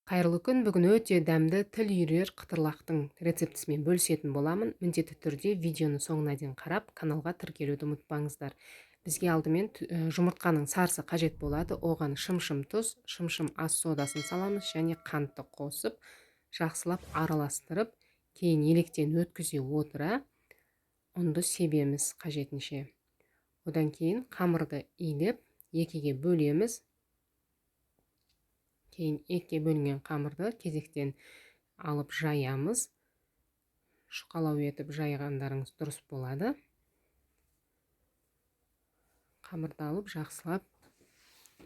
Қайырлы күн! Бүгін өте дәмді тіл үйірер қытырлақтың рецептісімен бөлісетін боламын. Міндетті түрде видеоны соңына дейін қарап, каналға тіркелуді ұмытпаңыздар. Бізге алдымен жұмыртқаның сарысы қажет болады. Оған шымшым тұз, шымшым ас содасын саламыз және қантты қосып, жақсылап араластырып, кейін електен өткізе отыра ұнды себеміз қажетінше. Одан кейін қамырды илеп, екіге бөлеміз. Кейін екіге бөлінген қамырды кезектен алып жаямыз. Жұқалау етіп жайғандарыңыз дұрыс болады. Қамырды алып жақсылап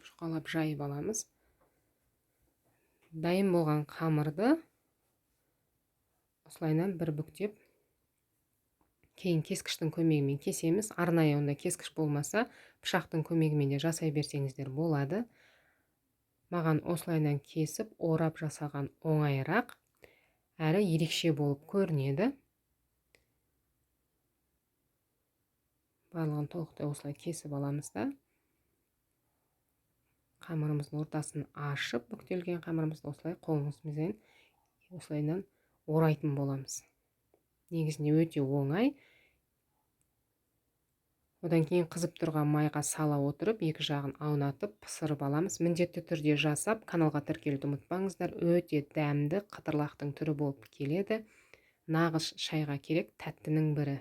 жұқалап жайып аламыз. Дайын болған қамырды осылайынан бір бүктеп, кейін кескіштің көмегімен кесеміз. Арнайы онда кескіш болмаса, пышақтың көмегімен де жасай берсеңіздер болады. Маған осылайынан кесіп, орап жасаған оңайырақ, әрі ерекше болып көрінеді. Барлығын толықтай осылай кесіп аламыз да, қамырымыздың ортасын ашып, бүктелген қамырымызды осылай қолымызбен осылайынан орайтын боламыз. Негізінде өте оңай. Одан кейін қызып тұрған майға сала отырып, екі жағын аунатып, пісіріп аламыз. Міндетті түрде жасап, каналға тіркелуді ұмытпаңыздар. Өте дәмді қытырлақтың түрі болып келеді. Нағыз шайға керек тәттінің бірі.